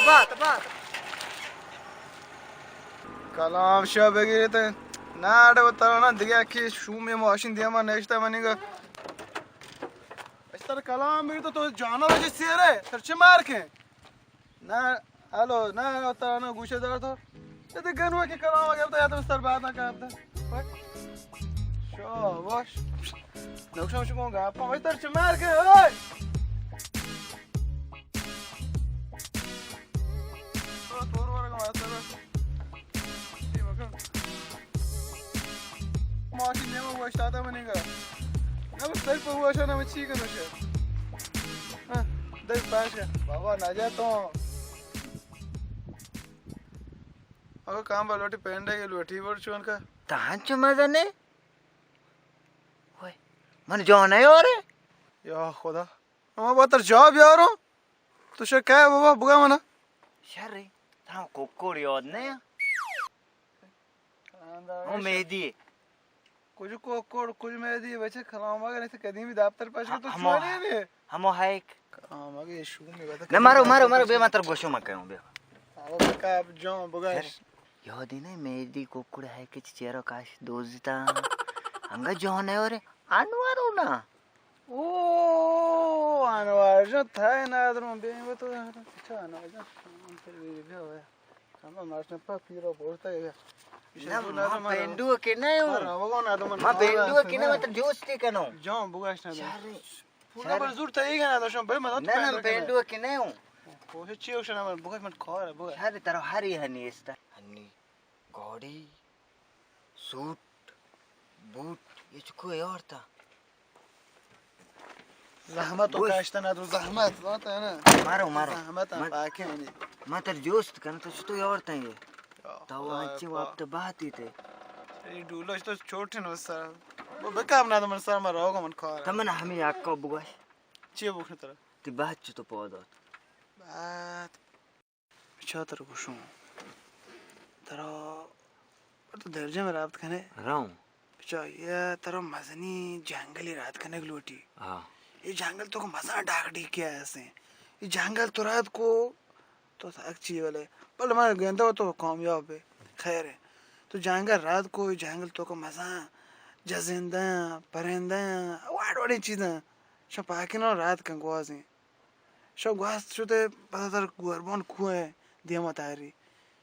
بات، بات۔ کلام شاہ بگیریت۔ نہ اڑے وتارا نہ دگہ کی شومی ماشین دیما نشتہ منی گا۔ استر کلام بگیریت تو جانا وجہ سیرے، تر چی مار کے؟ نہ، الو، نہ، وتارا نہ گوشے دار تو۔ اے تے گنو کہ کلام اگر تو یا تو استر بات نہ کرتا۔ شاباش۔ نقشہ شما گپا وتر چی مار کے، اوئے۔ ماشین نیمگ وشتاتا منی گا۔ نہ بس سر پر وشا نہ چی کنو شا۔ ہاں، دل پاش کا۔ بابا نہ جا تو۔ اگو کام با لوٹی پینڈے کے لوٹی بڑ چون کا۔ تہان چو مزہ نے؟ اوئے، من جان ہے اور۔ یا خدا۔ اما با تر جواب یارو۔ تو شا کہے بابا بگا منا۔ شر ری، تاں کوکوڑ یاد نہ یا؟ او مہدی۔ کجھ کوکوڑ، کجھ مہدی، بچے کلام اگر ایسے قدیمی دفتر پاش تو ہمو، چونے نے۔ ہمو ہے ایک۔ کلام اگر شو میں بتا۔ نہ مارو، مارو، مارو، بے ماتر گوشو مکیوں، بے۔ آو بکا اب جان بگا۔ شر۔ یادی نہ مہدی کوکوڑ ہے کہ چیرو کاش دوزتا۔ انگا جان ہے اور انوارو نا۔ او، انوار جان، تھا نادروں بے تو، اچھا، انوار جان، پھر بھی گیا ہوا ہے۔ کم ماشن پا پیرو بولتا ہے۔ نہ، ما پینڈو کے نہ ہوں۔ ما پینڈو کے نہ، ما تو جوستی کنو۔ جان بگاش نہ۔ پورا پر زور تئی گنا تو شم بھائی، مدد نہ، نہ، پینڈو کے نہ ہوں۔ کوشش چی ہوشنا، بگاش من کار ہے، بگاش۔ شر ترو ہری ہنی استا۔ ہنی۔ گاڑی، سوٹ، بوٹ، یہ چکو یارتا۔ زحمت و کاشتن ادو زحمت، زانتا ہے نا؟ مارو، مارو۔ زحمت ہم من، پاکے ہنی۔ من تر جوست کن، تو چطو یارتا یہ؟ تو خدا انچی پاک۔ وقت باتی تے۔ یہ ڈولش تو چھوٹے نو سر۔ وہ بکام نہ تو من سر میں رہو گا من کار۔ تو من ہمیں یک کو بگوش۔ چی بگوش ترا؟ تی بات چطو پودات؟ بات۔ بچا ترا گوشوں، ترا تو درجہ میں رابط کنے؟ راؤں۔ بچا، یہ ترا مزنی جنگلی رات کنگ لوٹی۔ ہاں۔ یہ جنگل تو کو مزن ڈاک ڈیکے ایسے۔ یہ جنگل تو رات کو تو سک چی والے۔ بل میں گندہ تو کامیاب ہے۔ خیر ہے۔ تو جنگل رات کو، یہ جنگل تو کو مزن جزندہ، پرندہ، واڑ واڑی چیزاں۔ شو پاکینو رات کن گوازیں۔ شو گواست شتے پدا تر گوربان کوہ دیما تاری۔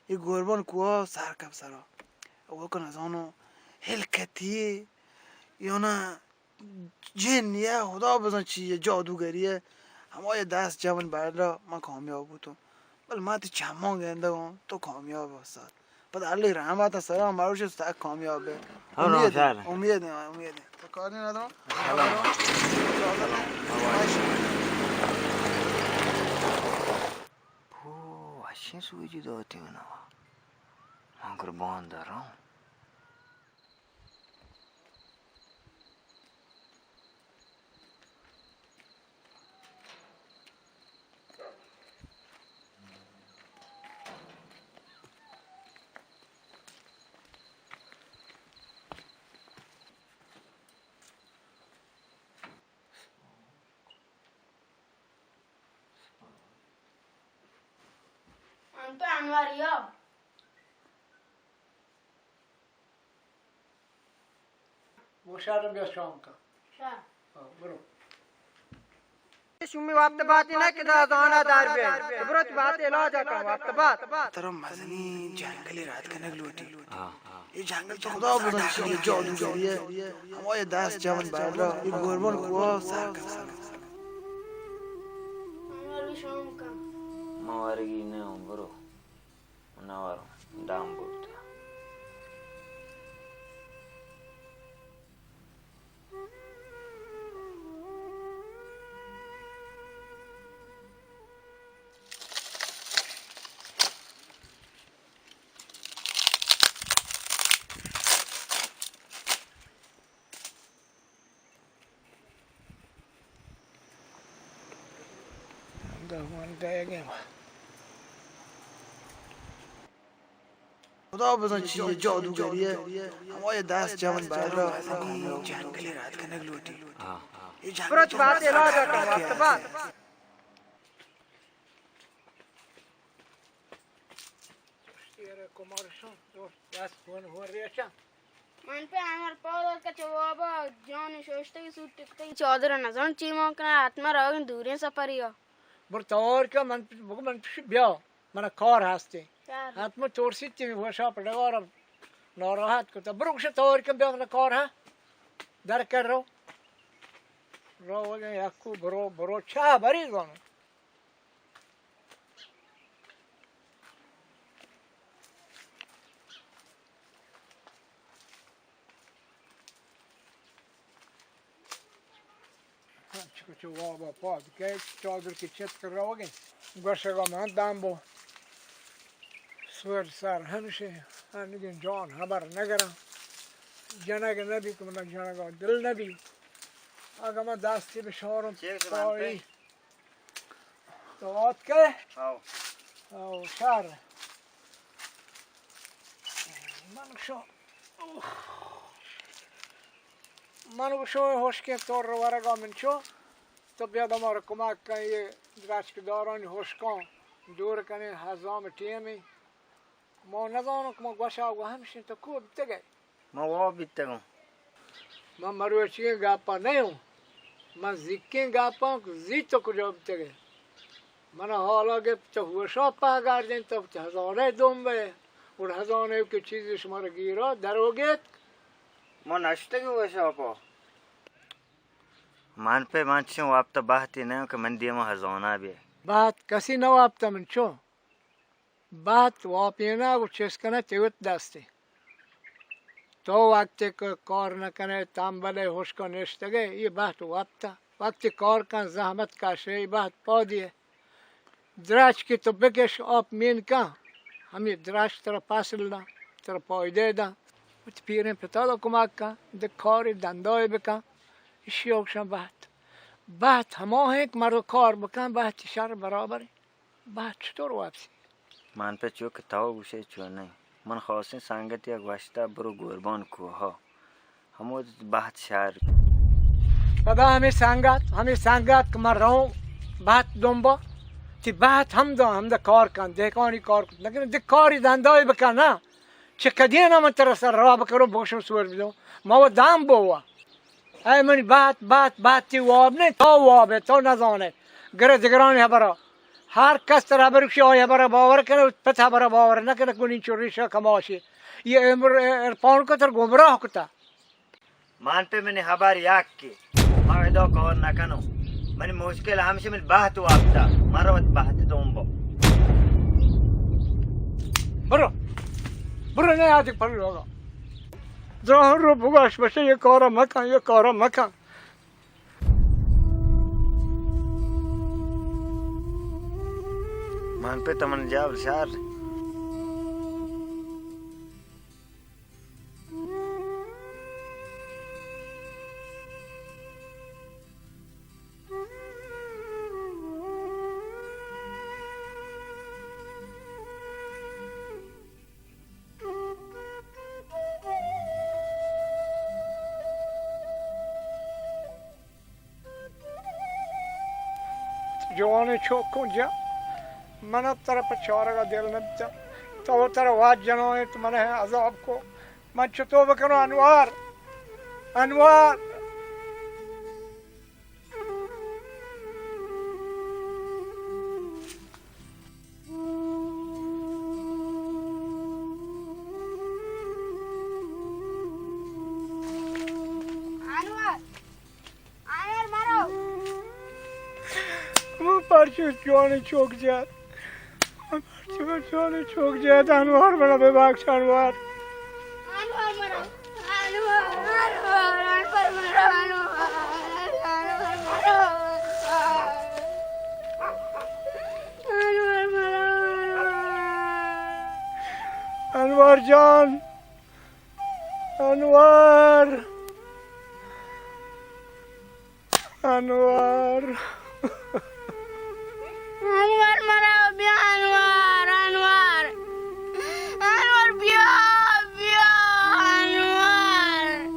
یہ گوربان کوہ سر کپ سرا۔ او کن ازانو ہلکتی یا نا جن یا خدا بزن چی یا جادوگری ہے۔ ہما یہ دست جوان بردہ من کامیاب بوتوں۔ بل ما تی چمان گندگوں تو کامیاب استاد۔ پدا اللہ رحمت سلام مروش سک کامیاب ہے۔ ہاں، امید ہے، شر۔ امید ہے، امید ہے۔ تو کار نہیں رہتا؟ سلام۔ پو، اشیں سوجی داتی منا۔ من قربان داروں۔ انت انواریا۔ گوشارم بیا شام کا۔ شام۔ ہاں، برو۔ شمی وقت باتی نہ کہ دا زانا دار بے۔ برو تی بات علاج کن وقت بات۔ ترا مزنی جنگلی رات کنگ لوٹی۔ ہاں۔ یہ جنگل تو خدا بزن چی جادوگری ہے۔ ہما یہ دست جوان بردہ، یہ گوربان کوہ سر کن سر۔ ما ورگی نہ ہوں، برو۔ نواروں دام بوت۔ خدا بزن چی جادوگری ہے۔ ہما یہ دست جوان بار را جنگلی رات کنگ لوٹی۔ ہاں۔ یہ جنگل برو تو بات علاج کن وقت بعد۔ کمارشان، تو دست کن، ہو ریچا۔ من پہ انور پادا کہ چہ وابا جان شوشتگی سوٹ ٹکتگی چادر نزان چی مان کنه، حتما روگن دورین سفری ها۔ بر توار که من، بگو من پیش بیا، من کار هستی۔ کار۔ حتما ترسید که وشا پا ڈگار ناراحت کتا۔ برو گوشه توار که بیا من کار ها۔ در کر رو۔ رو وگه یکو برو، برو چه بری زانو۔ چکو چو وابا پاد که چادر که چت کر روگه۔ گوشگا من دام بو۔ سور سر ہمشے، انگیں جان ہبر نگراں۔ جنگ نبی کہ منا جنگا دل نبی۔ اگاں من دستی بشارم چیز پائی۔ بنتے؟ تو آتکے؟ آؤ۔ آؤ، شر۔ من شو۔ من گوشو ہشکیں تور ورگا من چو، تو بیا دمار کمک کن، یہ درچک دارانی ہشکاں دور کنیں، ہزام ٹیمی۔ ما نزانوں کہ ما گوشا گو ہمشیں، تو کو بیتگے؟ ما واب بیتگوں۔ من مروچیگیں گپا نیوں، من زیکیں گپاں کہ زی تو کجا بیتگے۔ من حالا گپت، تو ہوشا پہگار دیں، تو ہزارے دوم بے، اور ہزانے کہ چیزی شمارا گیرا دروگیت۔ ما نشتگیں ہوشا پا۔ من پہ من چوں وپتہ بہتی نہ کہ من دیما ہزانہ بے۔ بہت کسی نہ وپتہ من چوں۔ بہت واپینگ و چست کنہ تئی وت دستی۔ تو وقتی کہ کار نہ کنئے، تنبلئے، ہشکا نشتگئے، اے بہت وپتہ۔ وقتی کار کن، زحمت کشئے، اے بہت پادیئے۔ درچکی تو بکش، آپ مین کن، ہمے درچک ترا پسل داں، ترا پائدہ داں۔ وتی پیریں پتالا کمک کن، دگہ کارے دندائے بکن۔ اشیا گوشاں بہت۔ بہت ہما ایں کہ مردم کار بکن، بہت شر برابر ایں۔ بہت چطور واپسی؟ من پہ چو کہ تو گوشئے چو نہ۔ من خاصیں سنگتے ءَ گوشتہ برو گوربان کوہا۔ ہمود بہت شہر۔ پدا ہمے سنگت، ہمے سنگت کہ من روں بہت دنبا، تئی بہت ہمدا، ہمدا کار کن، دہکانی کار کن، لیکن دگہ کاری دندائی بکن نا۔ چہ کدینا من ترا سر راہ بکروں، بگوشوں سور بدوں۔ ما و دام بوا۔ اے منی بہت، بہت، بہت تئی واب نہ، تو واب ئے، تو نزانئے۔ گرے دگرانی ہبرا۔ ہر کس ترا ہبر گوشی، آئی ہبرا باور کنہ، پت ہبرا باور نکنہ، گونی چو ریشہ کماشی۔ یہ عمر عرفان کو تر گمراہ کتا۔ من پہ منی ہبر یکے، من ادا کار نکنوں۔ منی مشکل ہمشی، من بہت وپتہ، من رو وت بہت دنبا۔ برو، برو، نہ آتی پر لوگا۔ دراہ رو بگاش بشے، یہ کارا مکن، یہ کارا مکن۔ من پہ تمن جاب شار۔ جوانیں چوکوں جا، من ءَ ترا پہ چارگ ءَ دل نہ بیتگ۔ تو ترا وت جنائیں، تو من ءَ عذاب کو۔ من چتو بکنوں انوار؟ انوار! انوار! آنر مرو۔ من پرچو جوانی چوک جات۔ من پرچو جوانی چوک جات۔ انوار منا ببخش انوار۔ انوار مرو۔ انوار، انوار، انوار مرو، انوار۔ انوار مرو، انوار۔ انوار جان۔ انوار! انوار! انوار مرو، بیا انوار، انوار! انوار بیا، بیا انوار!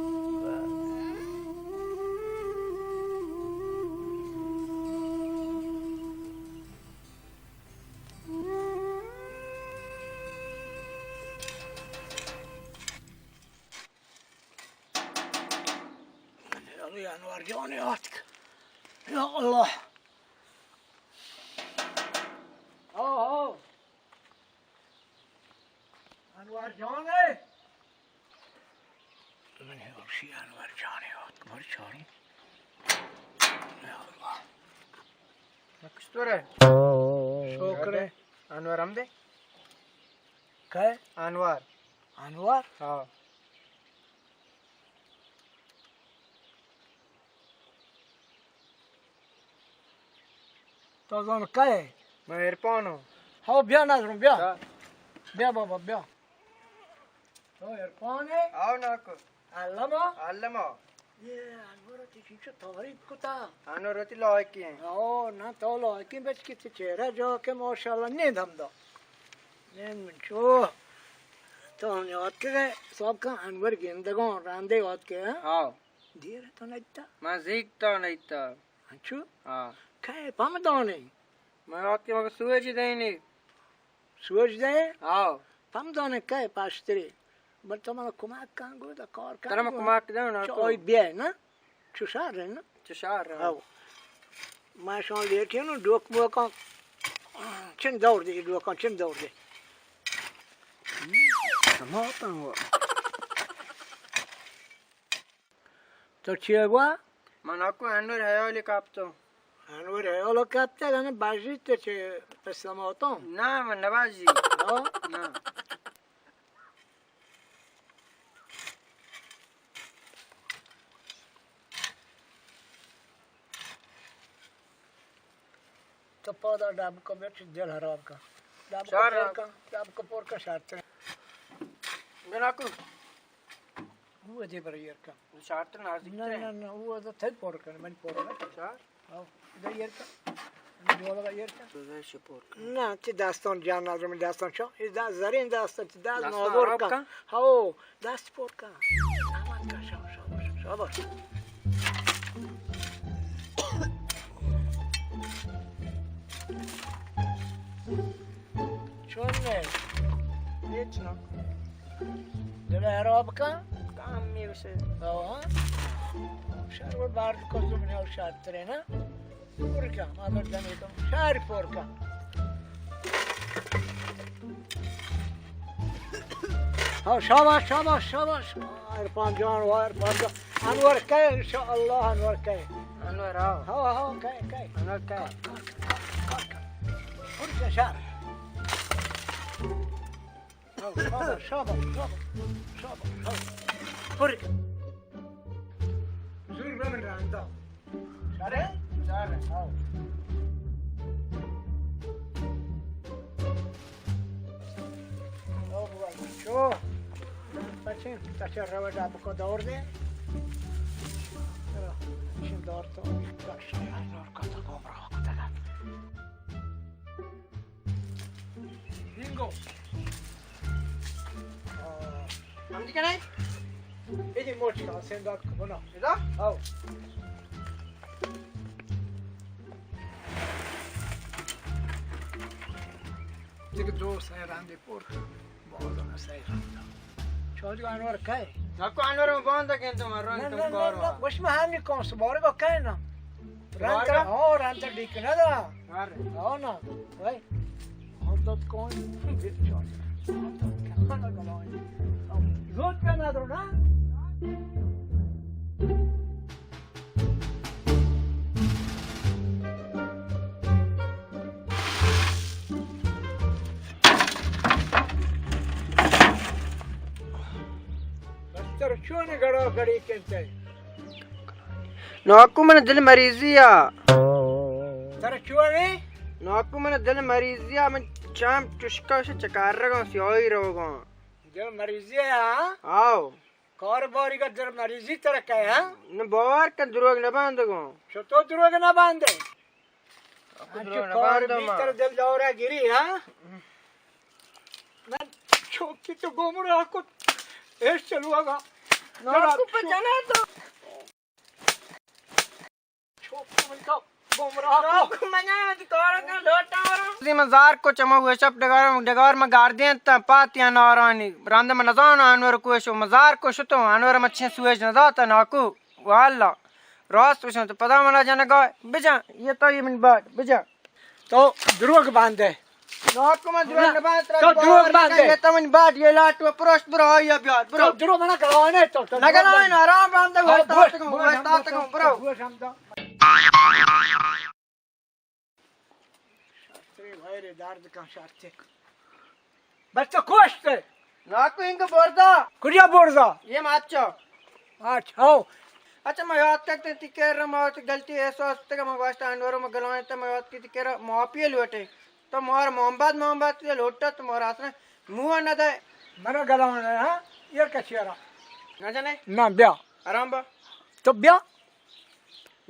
انور جان آتک. یا اللہ. آ، آ. انور جان اے. من ہمشی انور جان اے آتک، بر چاروں. یا اللہ. نکشتور اے. شکر اے. انور ہم دے. کئے؟ انور. انور؟ ہاں. تو زان کئے؟ من عرفان ہوں. ہاں، بیا نظروں، بیا. ہاں. بیا بابا، بیا. تو عرفان ئے؟ آؤ ناکو. علما؟ علما. یہ انور تی چیچو تعریف کتا. انور تی لائقی ہیں. او، نہ تو لائقی بچ کی تی چہرہ جو کہ ماشاءاللہ نیند ہم دا. نیند من چو. تو ہم یاد کے سب کا انور گندگان راندے یاد کے، ہاں؟ ہاں. دیر تو نیتا؟ من زیک تو نیتا. انچو؟ ہاں. کئے پم دانے؟ من آتکے مگہ سوج دئینے. سوج دئے؟ ہاں. پم دانے کئے پاشترے؟ بل تو منا کمک کن گو، دا کار کن ترا من گو. کمک دوں نا چو تو. آئی بیائے نا؟ چو شہر ہے نا؟ چو شہر ہے. ہاں. ما شان لیٹی نو ڈوک موکاں. چن دور دے ڈوکاں، چن دور دے. سماتا ہوا. تو چیا گوا؟ من اکو انور حیالی کپتو. انور حیال کپتا، یعنی بازی تو چه پسلاماتون؟ نه، من نبازی. ها؟ نه. تو پادا ڈبکا بچ دل خراب کن. ڈبکا شار پر کن، ڈبکا پر کن شرط. بنا کو. او دے بر ایر کن. شرط نازدیک نه، نه، نه، او از تای پر کن، من پر کن. شار؟ او، دے ایر کن. من دولا ایر کن. تو دے شپور کن. نه، تی دستان جان نازم دستان چا؟ ای دست زرین دستان، تی دست دستان نازور خراب کن. کن. هاو. دست پر کن. زحمت کش، شاباش، شاباش. چون نه؟ هیچ نه. دل خراب کن. کم می‌بشه. آها. شر و برد کزم نه شرط تره نه. پر کن، ما بر دمی کن. شهر پر کن. ها، شاباش، شاباش، شاباش. عرفان جان، وا عرفان جان. انور کئے، انشاءاللہ انور کئے. انور، ها. ها، ها، کئے، کئے. انور کئے. پر کن، شهر. شاباش، شاباش، شاباش، شاباش، شاباش. پر. زور بمن راندا. شاره؟ شاره، آو. آو بابا، شو. پچین، تچه روه دا بکو دور ده. چین دور تو، دور کتا گمراه کتا. بینگو. آه. همدی کنه؟ ایدی موچ کا، سندات کو بنا. ادا؟ آو. دیگه دو سه رنده پر کن. بازم سه رنده. چوجو انور کئے؟ نکو انور من باندا کن تو من رنگ نه، تم نه، کارو. نه، نه، گوش من همی کن سواری با کئے نا. سواری رنگ با؟ ها، رنگ ته ڈیک نه دا. آره. ها نا. وای. هم داد کن. بیت چوجو. هم داد کن. زود کن ندارو نه. ترا چون گڑا گڑی کنتے؟ ناکو من دل مریضی آ. ترا چون؟ ناکو من دل مریضی آ، من چام چشکا چکار رگاں، سیاہی روگاں. دل مریضی آ؟ آو. کار باری کا در مریضی ترا کئے، ہاں؟ نہ باور کن، دروگ نہ باندگوں. چطور دروگ نہ باندے؟ انچو دروگ نہ کار باندوں بی ما. تر دل دورہ گری، ہاں؟ من چوکی تو گمراہ کت. ایش چلو آگا. ناکو پہ جنا تو. چوپ کن تو گمراہ کو. ناکو من تی کار کن لوٹا ورا. زی من زار کو چما وشپ ڈگار، ڈگار من گاردین تا پاتیاں نارانی. رند من نزان انور کو شو، من زار کو شتو، انور من چین سویش نزاتا ناکو. واللہ. راست گوشاں، تو پدا منا جنگا بجن، یہ تو یہ من باٹ بجن۔ تو دروگ باندے۔ ناکو من دروگ نہ باندے، ترا تو دروگ باندے۔ یہ تو من باٹ، یہ لاٹو پروشت برو، آیا بیار، برو۔ تو دروگ منا گلانے تو، تو نہ گلانے، آرام باندے، واسطہ تکوں، واسطہ تکوں، برو۔ شرترے ویرے درد کن شرتر۔ بچہ کشت۔ ناکو انگا بردا۔ کجا بردا؟ یہ ماچو۔ اچھا، ہو۔ اچھا، ما یاد کرتے تی کر ما تو غلطی احساس تک ما گوشت انور ما گلان تے ما یاد کرتے تی کر معافی لوٹے۔ تو مار محمد محمد کے لوٹا تو مار اصلا منہ نہ دے۔ منا گلان ہے، ہاں؟ یہ کچیرا۔ نہ جنے؟ نہ، بیا۔ آرام با۔ تو بیا۔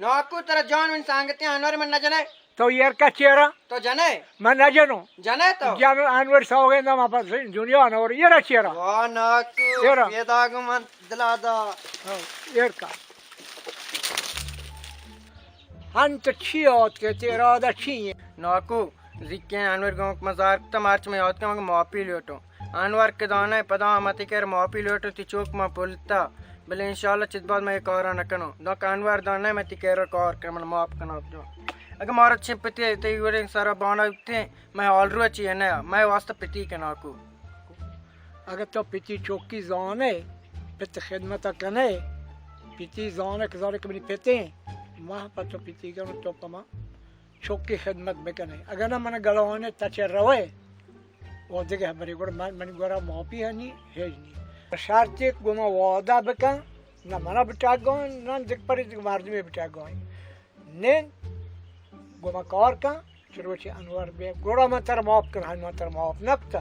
ناکو ترا جان من سانگتے انور من نہ جنے۔ تو ایر کا چیرا؟ تو جنے؟ من نہ جنوں۔ جنے تو؟ جان انور سوگے نہ ما پس دنیا انور ایر چیرا۔ واہ ناکو، ایر۔ پیدا گو من دلا دا۔ ہاں، ایر کا۔ ہن تو چی آت کے تیرا دا چی ہے؟ ناکو، زیکیں انور گوں مزار کتا، مرچ میں یاد کم معافی لوٹوں۔ انور کہ دانے پدا متی کر معافی لوٹوں، تی چوک ما پلتا۔ بلے انشاءاللہ چت بعد میں یہ کارا نہ کنوں۔ دانکہ انور دانے میں تی کر کار کر من معاف کناں تو۔ اگہ مارا چھ پتی تی وڑیں سارا بانا تے، میں آل رو چی نہ، میں واسطہ پتی کنا کو۔ اگہ تو پتی چوکی زانے، پت خدمت کنے، پتی زانے کہ زانے کہ منی پتے، ما پتو پتی کنوں تو پما چوکی خدمت بکنے۔ اگہ نہ من گلوانے تچے روے، و دگہ ہبرے گڑا من، منی گورا معافی ہنی، ہیچ نی۔ شرط ایک گو ما وعدہ بکن، نہ منا بٹاگان، نہ دگ پری دگ مردمی بٹاگان۔ نین، گو ما کار کن، چروچی انور بے، گڑا من تر معاف کن، ہن من تر معاف نکتا۔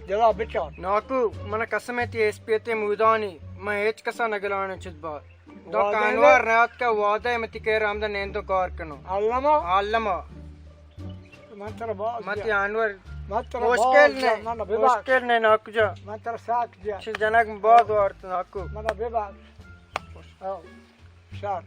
دلا بچار۔ ناکو، من قسم تی ایس پی تے مودانی، من ہیچ کسا نگلانے چت بار۔ دانکہ انور نیاتکہ وعدہ متی کر ہمدا نیندو کار کنوں۔ علما؟ علما۔ من ترا باز متی جا۔ انور۔ من ترا مشکل باز جا، نے، من ببخش۔ مشکل نے ناکو جا۔ من ترا ساک جا۔ چھ جنک باز وارت ناکو۔ من ببخش۔ او، شر۔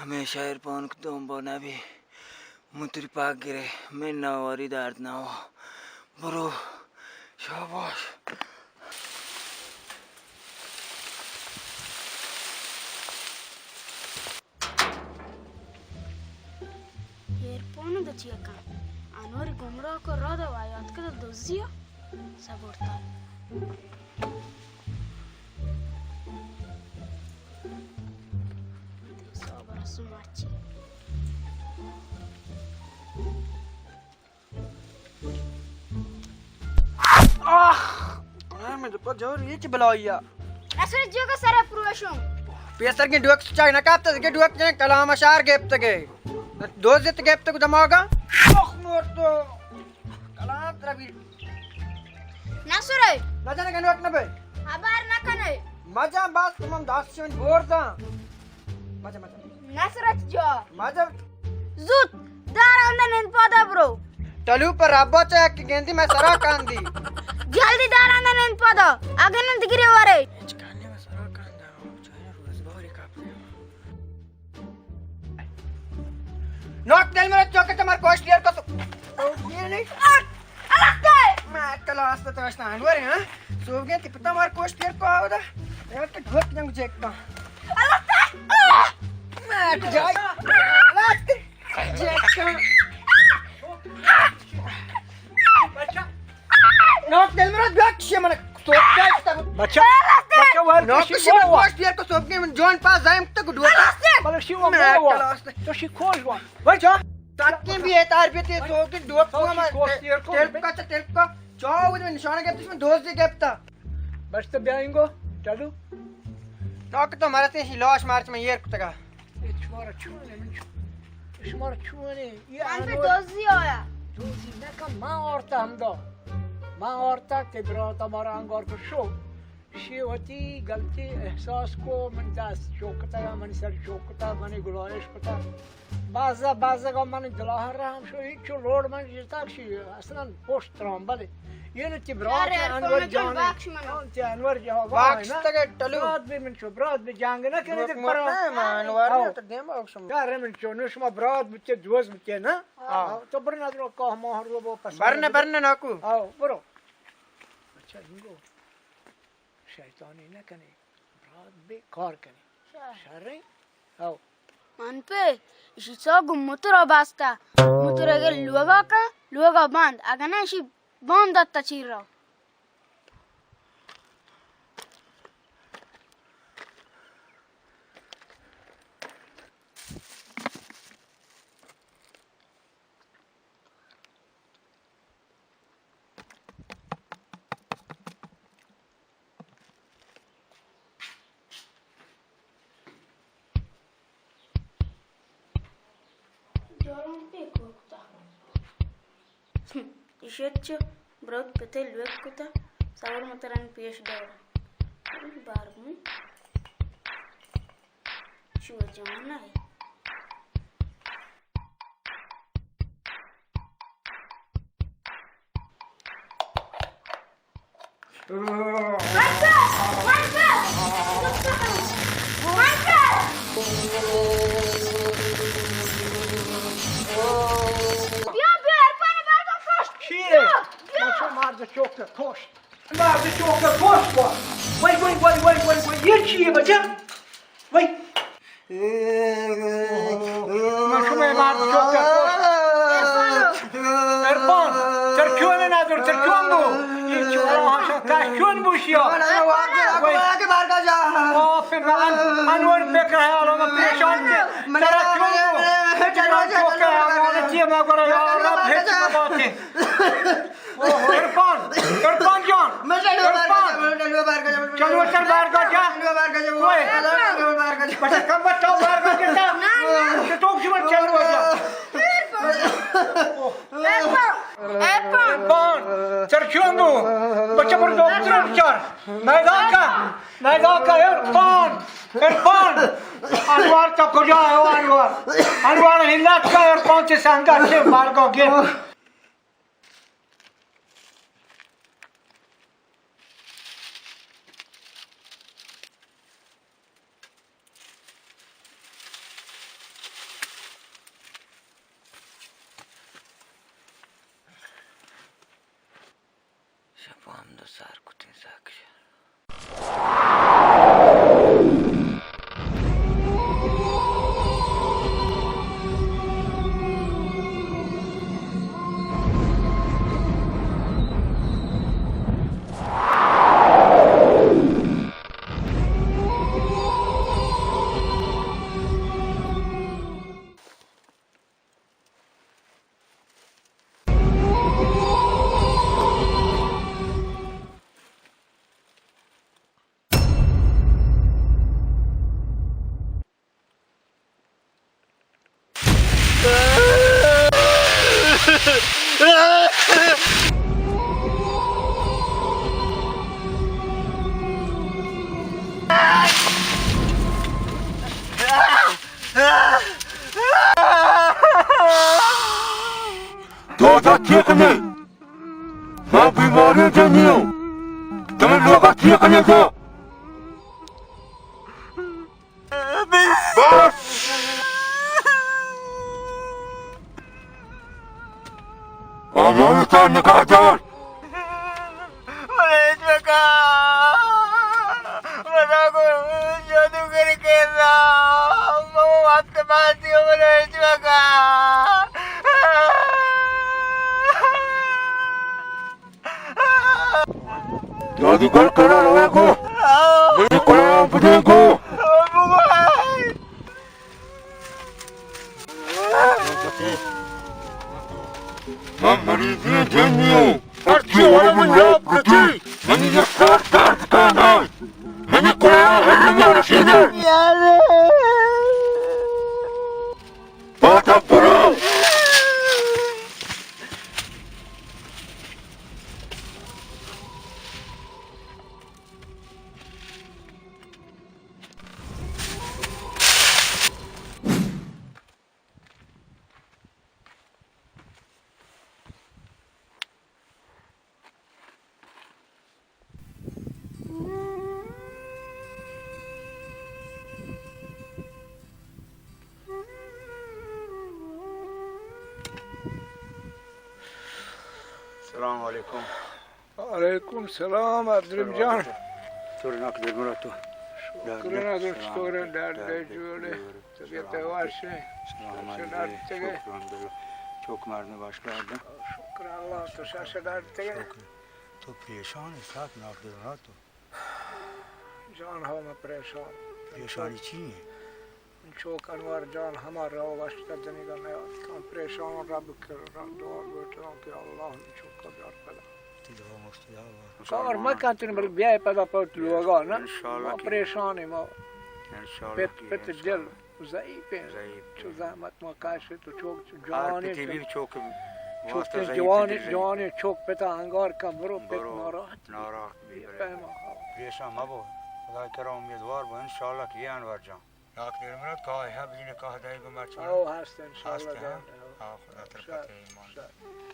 ہمیشہ ایرپون کتوں بو نبی۔ من تری پاک گرے، من نہ واری درد نہ ہو۔ برو، شاباش۔ ایرپون دچیا کن۔ انور گمراہ کو را دا وایات کد دزیا۔ سبورتا۔ صبر سماچی۔ آہ! اے مئے دپا جور، اے چی بلائی ءَ؟ اصل جو کا سر پروشوں۔ پیسر کے ڈوک چاک نہ کاپتا کہ ڈوک جن کلام اشار گپت کے۔ دوزت گپت کو دماغا۔ آہ، مور تو۔ کلام ترا بھی۔ نہ سرے۔ نہ جانے کہ نوٹ نہ بے۔ خبر نہ کنے۔ مجا بس تمام داس چون بور دا۔ مجا، مجا۔ نصرت جا۔ مجا۔ زوت، دار اندر نند پادا برو۔ ٹلو پر ربا چا یک گندی میں سرا کاندی۔ جلدی دار اندر نند پادا۔ اگن نند گرے ورے۔ چکانی میں سرا کاندا، چاہے روز باری کاپ۔ نوک دل مرا چوکے تو مار کوش دیر کو تو۔ تو یہ نہیں۔ میں کلاس تو اشنا انور، ہاں؟ سوگے تی پتا مار کوش دیر کو آودا۔ یار تو گھوٹ جنگ جیکتا۔ اللہ تعالی۔ میں جائی۔ جیکتا۔ نوک دل مرا بیا کشی من سوگے تا۔ بچہ، بچہ وار نوک کشی کشی من بابا۔ کوش دیر کو سوگے من جون پاس زائم تک ڈوکا۔ بلے شی وہ میں بابا۔ کلاس۔ تو شی کوش وا۔ بچہ۔ تاکیں بھی اعتار بھی تے سوگے ڈوکا تو شی من کوش دیر کو۔ تلکا چا تلکا۔ چاو من نشانہ گپتش من دوست گپتا۔ بس تو بیاینگو، چلو۔ ناکو تو مرتے شی لاش مارچ من ایر کتگا۔ اے چوارا چونے من چو-، شمار چونے؟ اے من پہ انور دوزی آیا۔ دوزی نکن، من آرتا ہمدا۔ من آرتا کہ براتا مارا انگار کو شو۔ شی وتی غلطی احساس کو، من دست چوکتا، من سر چوکتا، من گلائش کتا۔ بازا، بازگا من دلاہ رحم شو، ہیچو لوڑ من جتاک شی، اصلاً پشت ترام، بلے۔ یہ نو تی برات یار، انور عرفان جان جان۔ بخش منو۔ ہاں، تی انور جان، واہ، بخش نا؟ تگے ٹلو۔ برات بی من چو، برات بی جنگ نہ کنے، دیکھ مرد پرا۔ نہ، من انور آؤ۔ نہ تو دیم آؤ شما۔ یار من چو، نو شما برات بوتے، دوست بوتے نا؟ آؤ۔ آؤ، تو برنا درو کو مہر لو بو پس۔ برنے، برنے ناکو۔ آؤ، برو۔ اچھا، انگو۔ شیطانی نہ کنے۔ برات بی کار کنے۔ شر۔ شریں؟ ہو۔ من پہ اشی سا گوں موترا باستا۔ موتر اگر لوگا کن، لوگا بند۔ اگہ نہ اشی بام داتا چیر را۔ ایشت چو برات پتے لوگ کتا، سوار متران پیش دور۔ بار گون۔ چو جان ہے۔ بیا، بیا، عرفان، بیا، بیا، کشت۔ چیه؟ بیا، بیا۔ مچو مرد چوک کشت۔ مرد چوک کشت با۔ وای، وای، وای، وای، وای، وای، یه چیه بچه؟ وای۔ من شمئے مرد چوک کشت۔ عرفان، ترا چون نادر، ترا چون بو؟ اے چورا ہاشا کاش چون بوشیا؟ وای۔ باپ من، انور بکر حیال، من پریشان تے۔ ترا چون بو؟ من چوک حیال، من چیه ما گورا یا رب ہچ نباتے۔ اوہ، عرفان، عرفان جان، من چلو بار عرفان۔ کجا، من چلو بار کجا، من چلو بار کجا۔ چلو چل بار کجا۔ اوئے۔ چلو بار کجا۔ بچہ کم بچہ بار کجا۔ نہ، نہ۔ تو تو کسی من چلو بار کجا۔ عرفان۔ عرفان۔ عرفان، چر کیوں دو؟ بچہ پر ڈاکٹر بچار۔ میدان کا، میدان کا عرفان، عرفان۔ انوار تو کجا ہے، او انوار؟ انوار ہلاک کا عرفان سے سنگت سے بار کو گے۔ شپ ہم دو سار کتیں ساکش۔ دادا چی کنے؟ ما بیماری جنیو۔ تمہیں لوگا چی کنے تو؟ بس! امانتا نگاہ دار۔ من ہچ مکا۔ من کو جادوگر کیسا۔ من وقت باتی ہوں، من ہچ مکا۔ جادوگر کرا روے گو۔ منی کلا بدے گو۔ من مریضی جنیوں۔ ہرچی وڑ من لاپ کتی۔ منی یک کار درد کانا۔ منی کلا ہر نمو رسید السلام علیکم۔ وعلیکم سلام عبدالرحیم جان۔ تو رناک دیر مراد تو۔ شکر ندر، چطور ئے؟ درد ئے، جوڑ ئے؟ طبیعت ئے وش ئے؟ سلام علیکم۔ شکر الحمدللہ۔ چوک مردم باش کردن۔ شکر اللہ، تو شش درد ئے؟ شکر۔ تو پریشان ئے، ساعت ناک دیر مراد تو۔ جان ہو میں پریشان۔ پریشانی چی ئے؟ چوک انور جان ہما رو وشتا دنیگا نیاتکاں، پریشان، رب کہ رب دعا گوٹاں کہ اللہ ہمیں چوکا بیار پدا۔ تی دعا مفت یا اللہ۔ کار مکن تن بل بیائے پدا پوت لوگا نا۔ انشاءاللہ ما کہ پریشان ما۔ انشاءاللہ پت، کہ پت دل انشاءاللہ۔ ضعیف ئے۔ ضعیف چو ئے۔ زحمت ما کاشے تو چوک ہر جوان ئے پتی تو۔ بھی چوک چوک واسطہ ضعیف جوان ئے، دل ضعیف جوان ئے۔ چوک پتا انگار کن برو پت برو، ناراحت۔ ناراحت بی بلے۔ پریشان مبو۔ خدا کرا امیدوار بو، انشاءاللہ کہ یہ انور جان۔ ڈاکٹر عمرت کاہ ہے، بدین کاہ دائے گو مرچی۔ او ہست انشاءاللہ ہست، ہاں؟ دائم۔ ہاں، خدا تر پتہ ایمان۔